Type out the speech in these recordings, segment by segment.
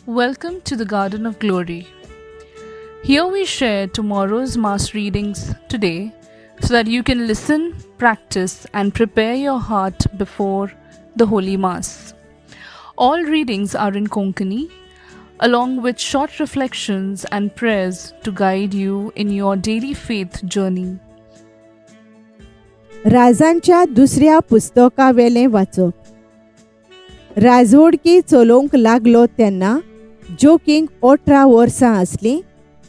Welcome to the Garden of Glory. Here we share tomorrow's Mass readings today so that you can listen, practice, and prepare your heart before the Holy Mass. All readings are in Konkani, along with short reflections and prayers to guide you in your daily faith journey. राजांच्या दुसऱ्या पुस्तकावेलें वाचप. राजवडकी चलोवंक लागलो तेन्ना जोकींक 18 वर्सां आसलीं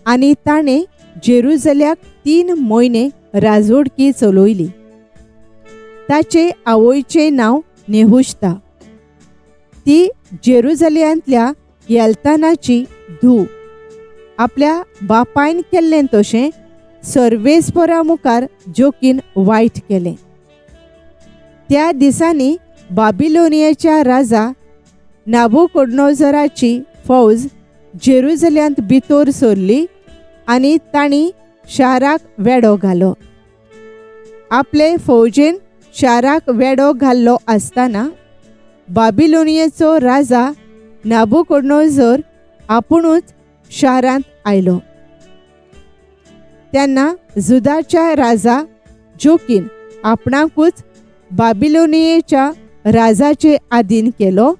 आनी ताणें जेरुजल्याक 3 म्हयने राजवडकी चलयली. ताचे आवयचें नांव नेहुश्ता. ती जेरुजल्यांतल्या येलतानाची धूव. आपल्या बापायन केल्लें तशें सर्वेस्परा मुखार जोकीन वायट केलें. त्या दिसांनी बाबिलोनियाच्या राजा नाबुकोडनोझराची फौज जेरुजल्यांत भितर सरली आनी तांणी शाराक वेडो घालो. आपले फौजेन शाराक वेडो घाल्लो आसतना बाबिलोनियेचो राजा नाबुकोडनोझर आपुणूच शारांत आयलो. तेन्ना जुदाच्या राजा जोकीन आपणाकूच बाबिलोनियेच्या राजाचे आधीन केलो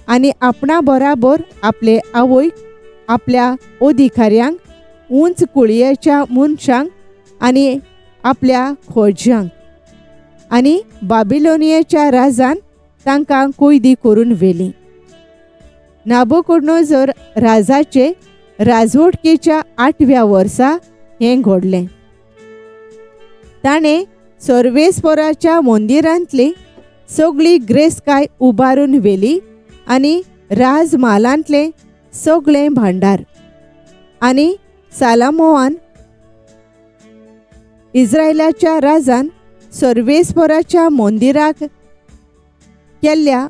आनी आपणा बराबर आपले आवयक, आपल्या अधिकाऱ्यांक, उंच कुळयेच्या मनशांक आनी आपल्या खोज्यांक आनी बाबिलोनियेच्या राजान तांकां कैदी करून व्हेलीं. नाबुकोडनोझर राजाचे राजवटकेच्या 8व्या वर्सा हें घडलें. ताणें सर्वेस्पराच्या मंदिरांतली सगळी ग्रेसकाय उबारून व्हेली आनी राजम्हालांतलें सगळें भांडार आनी सालामोआन इस्रायलाच्या राजान सर्वेस्पराच्या मंदिराक केल्ल्या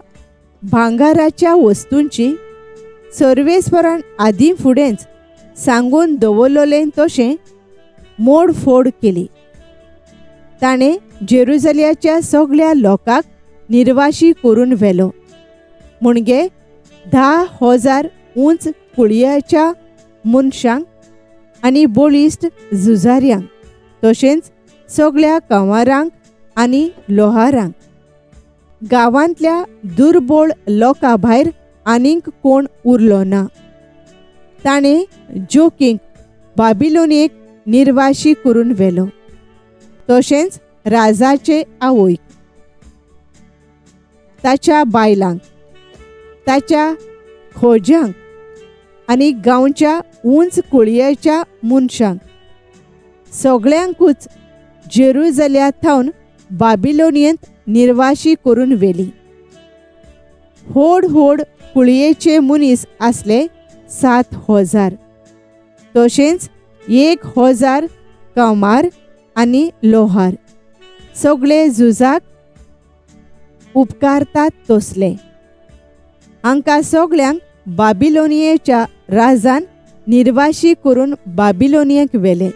भांगाराच्या वस्तूंची सर्वेस्परान आदीं फुडेंच सांगून दवरलें तशें मोडफोड केली. ताणें जेरुजल्याच्या सगळ्या लोकांक निर्वाशी करून व्हेलो, म्हणजे 10,000 उंच कुळयेच्या मनशांक आनी बळिश्ट झुजाऱ्यांक, तशेंच सगळ्या कंवारांक आनी लोहारांक. गांवांतल्या दुर्बळ लोकां भायर आनीक कोण उरलो ना. ताणें जोकींक बाबिलोनियेक निर्वाशी करून व्हेलो, तशेंच राजाचे आवयक, ताच्या बायलांक, ताच्या खोज्यांक आनी गांवच्या उंच कुळयेच्या मनशांक, सगळ्यांकूच जेरुजल्या थावन बाबिलोनियेंत निर्वाशी करून व्हेली. व्हड व्हड कुळयेचे मनीस आसले 7,000, तशेंच 1,000 कमार आनी लोहार, सगळे झुजाक उपकारतात तसले. हांकां सगळ्यांक बाबिलोनियेच्या राजान निर्वाशी करून बाबिलोनियेक व्हेले.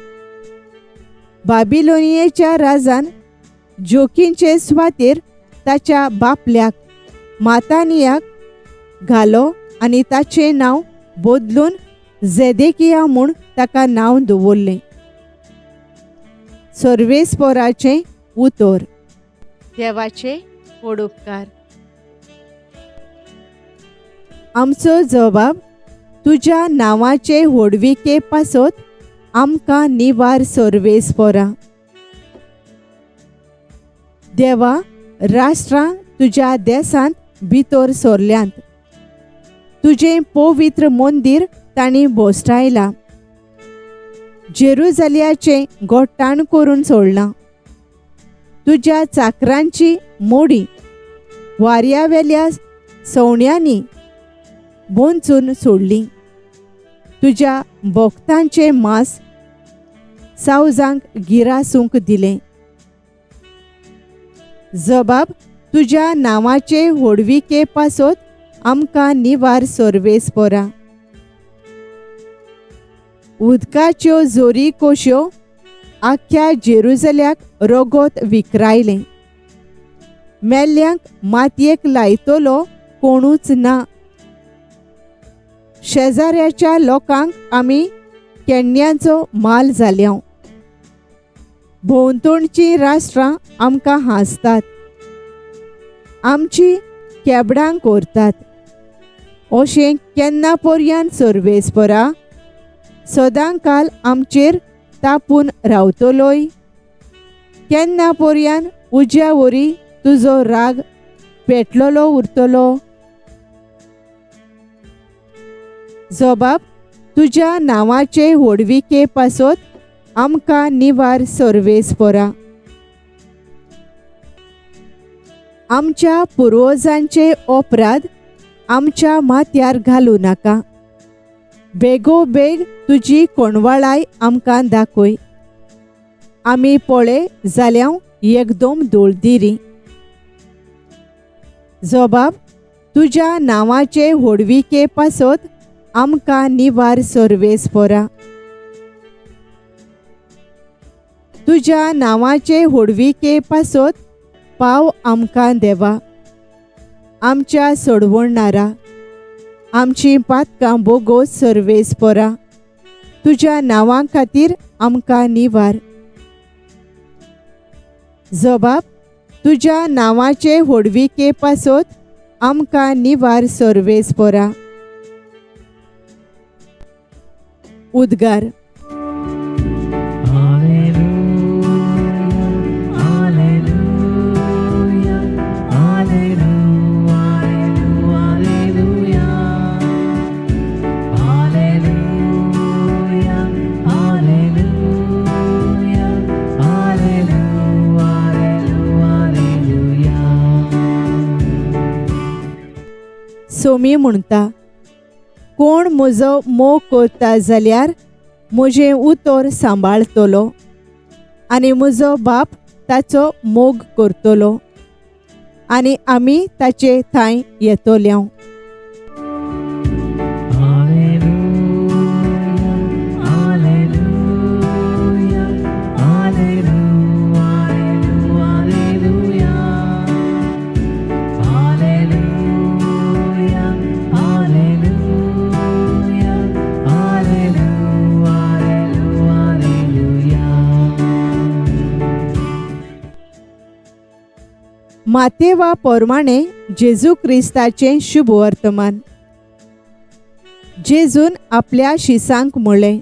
बाबिलोनियेच्या राजान जोकींचे सुवातेर ताच्या बापल्याक मातानियाक घालो आनी ताचें नांव बदलून जेदेकिया म्हूण ताका नांव दवरलें. सर्वेस्पराचें उतर. देवाचे व्हड उपकार. आमचो जबाब तुज्या नांवाचे व्हडविके पासत आमकां निवार सर्वेस्परा. देवा, राष्ट्रां तुज्या देसांत भितर सरल्यांत, तुजें पवित्र मंदीर तांणी भोसटायलां, जेरुजल्याचें गोट्टाण करून सोडलां. तुज्या चाकरांची मोडी वाऱ्यावेल्या सवण्यांनी बोंचून सोडली. तुज्या भक्तांचें मांस सावजांक गिरासूंक दिलें. जबाब तुज्या नांवाचे व्हडविके पासत आमकां निवार सर्वेस्परा. उदकाच्यो जोरी कोश्यो आख्ख्या जेरुजल्याक रगत विकरायलें. मेल्ल्यांक मातयेक लायतलो कोणूच ना. शेजाऱ्याच्या लोकांक आमी केण्यांचो माल जाल्या. भोंवतणचीं राष्ट्रां आमकां हांसतात, आमची केबडां करतात. अशें केन्ना पर्यान सर्वेस्परा, सदां काल आमचेर तापून रावतलोय? केन्ना पर्यान उज्या वरी तुजो राग पेटलोलो उरतलो? जबाब, तुज्या नांवाचे व्हडविके पासत आमकां निवार सर्वेस्परा. आमच्या पुर्वजांचे अपराध आमच्या माथ्यार घालूं नाका. बेगोबेग तुजी कोणवाळाय आमकां दाखय. आमी पळय जाल्यार एकदम दोळदिरी. जबाब, तुज्या नांवाचे व्हडविके पासत आमकां निवार सर्वेस्परा. तुज्या नांवाचे व्हडविके पासत पाव आमकां देवा, आमच्या सोडवणारा. आमची पातकां बोगोस सर्वेस्परा, तुज्या नांवा खातीर आमकां निवार. जबाब, तुज्या नांवाचे व्हडविके पासत आमकां निवार सर्वेस्परा. उद्गार. सोमी म्हणटा, कोण म्हजो मोग करता जाल्यार म्हजें उतर सांबाळतलो आनी म्हजो बाप ताचो मोग करतलो आनी आमी ताचे थंय येतले. मातेवा पोरमाणे जेजू क्रिस्ताचें शुभ वर्तमान. जेजून आपल्या शिसांक म्हळें,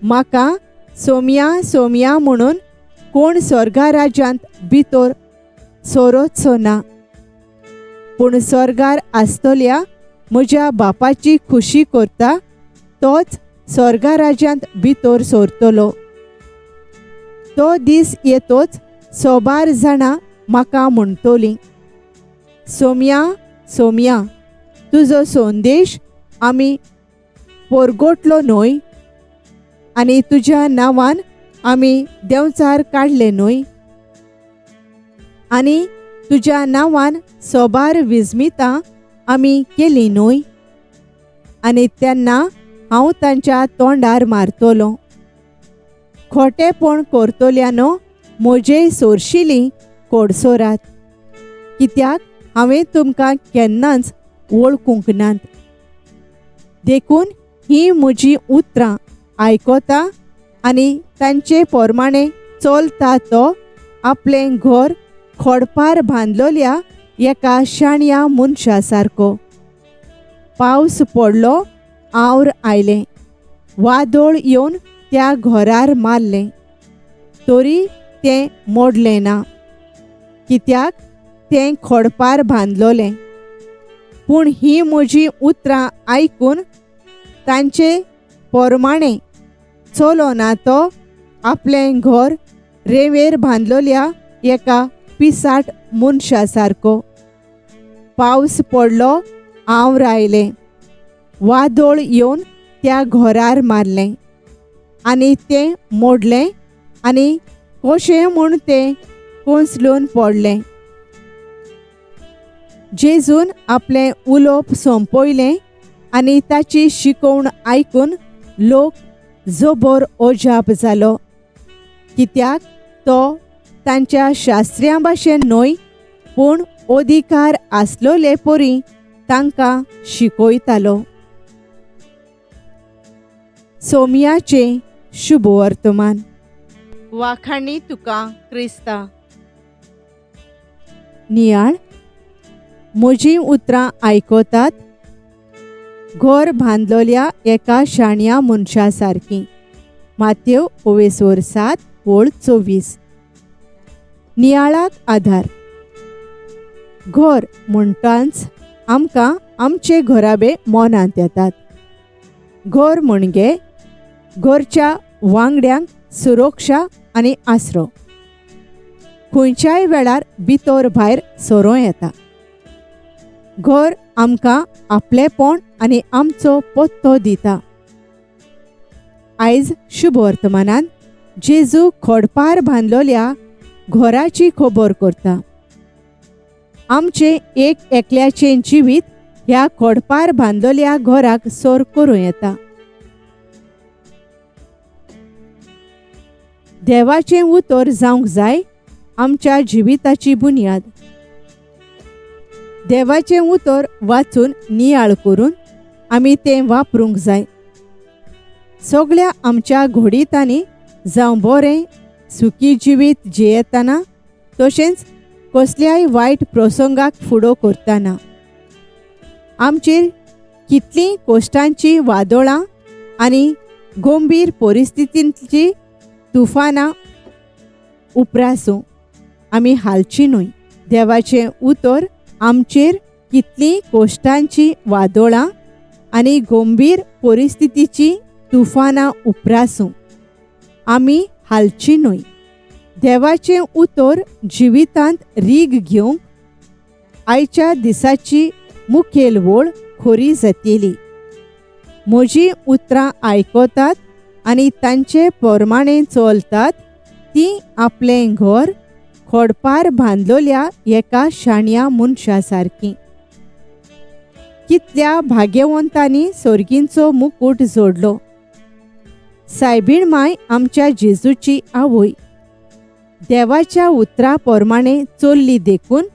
म्हाका सोमया सोमया म्हणून कोण स्वर्गा राज्यांत भितर सोरोचो ना, पूण स्वर्गार आसतल्या म्हज्या बापाची खुशी करता तोच स्वर्गा राज्यांत भितर सोरतलो. तो दीस येतोच सोबार जाणां म्हाका म्हणटली, सोमया सोमया, तुजो संदेश आमी पोरगोटलो न्हय आनी तुज्या नांवान आमी देंवचार काडले न्हय आनी तुज्या नांवान सोबार विजमितां आमी केली न्हय? आनी तेन्ना हांव तांच्या तोंडार मारतलो, खोटेपण करतल्यानो म्हजे सोरशिली कोडसोरात, कित्याक हांवें तुमकां केन्नाच वळखूंक नात. देखून ही म्हजी उतरां आयकता आनी तांचे प्रमाणे चलता तो आपलें घर खोडपार बांदलोल्या एका शाण्या मनशा सारको. पावस पडलो, our आयलें, वादळ येवन त्या घरार मारलें, तरी तें मोडलें ना, कित्याक तें खोडपार बांदलोलें. पूण ही म्हजी उतरां आयकून तांचे प्रमाणे चलो ना तो आपलें घर रेंवेर बांदलोल्या एका पिसाट मनशा सारको. पावस पडलो, our आयलें, वादळ येवन त्या घरार मारलें आनी तें मोडलें आनी कशें म्हूण तें कोसळून पडलें. जेजून आपलें उलोवप सोंपयलें आनी ताची शिकवण आयकून लोक जबर अजाप जालो, कित्याक तो तांच्या शास्त्र्यां भाशेन न्हय, पूण अधिकार आसलोले परी तांकां शिकयतालो. सोमयाचें शुभवर्तमान. वाखाणी तुका क्रिस्ता. नियाळ. म्हजीं उतरां आयकतात घर बांदलोल्या एका शाण्या मनशा सारकी. मातेव ओवेसोर 7:24. नियाळाक आधार. घर म्हणटांच आमकां आमचे घराबे मनांत येतात. घर म्हणजे घरच्या वांगड्यांक सुरक्षा आनी आसरो. खंयच्याय वेळार भितर भायर सरों येता. घर आमकां आपलेपण आनी आमचो पत्तो दिता. आयज शुभवर्तमानान जेजू खोडपार बांदलोल्या घराची खबर करता. आमचें एक एकल्याचें जिवीत ह्या खोडपार बांदलोल्या घराक सर करूं येता. देवाचें उतर जावंक जाय आमच्या जिविताची बुन्याद. देवाचें उतर वाचून नियाळ करून आमी तें वापरूंक जाय. सगळ्या आमच्या घोडितांनी जावं बरें सुखी जिवीत जियेतना तशेंच कसल्याय वायट प्रसंगाक फुडो करतना आमचेर कितलीं कश्टांचीं वादळां आनी गंभीर परिस्थितींची तुफानां उपरासूं आमी हालची न्हय. देवाचें उतर आमचेर कितलीं कश्टांचीं वादळां आनी गंभीर परिस्थितीची तुफानां उपरासूं आमी हालची न्हय. देवाचें उतर जिवितांत रीग घेवंक आयच्या दिसाची मुखेल वळ खरी जातली. म्हजीं उतरां आयकतात आनी तांचे प्रमाणे चलतात तीं आपलें घर खोडपार बांदलोल्या एका शाण्या मनशा सारकी. कितल्या भाग्यवंतांनी सर्गींचो मुकूट जोडलो. सायबीण माय आमच्या जेजूची आवय देवाच्या उतरा प्रमाणे चल्ली देखून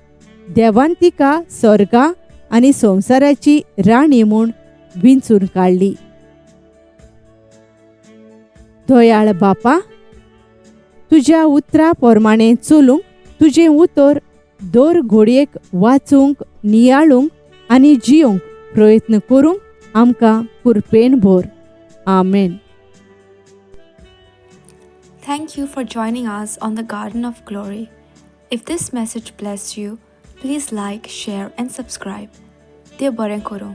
देवान तिका सर्गा आनी संवसाराची राणी म्हूण विंचून काडली. दयाळ बापा, तुज्या उतरा प्रमाणे चलूंक तुजें उतर दर घडयेक वाचूंक, नियाळूंक आनी जियोंक प्रयत्न करूंक आमकां कुरपेन भर. आमेन. Thank you for joining us on the Garden of Glory. If this message blessed you, please like, share, and subscribe. देव बरें करूं.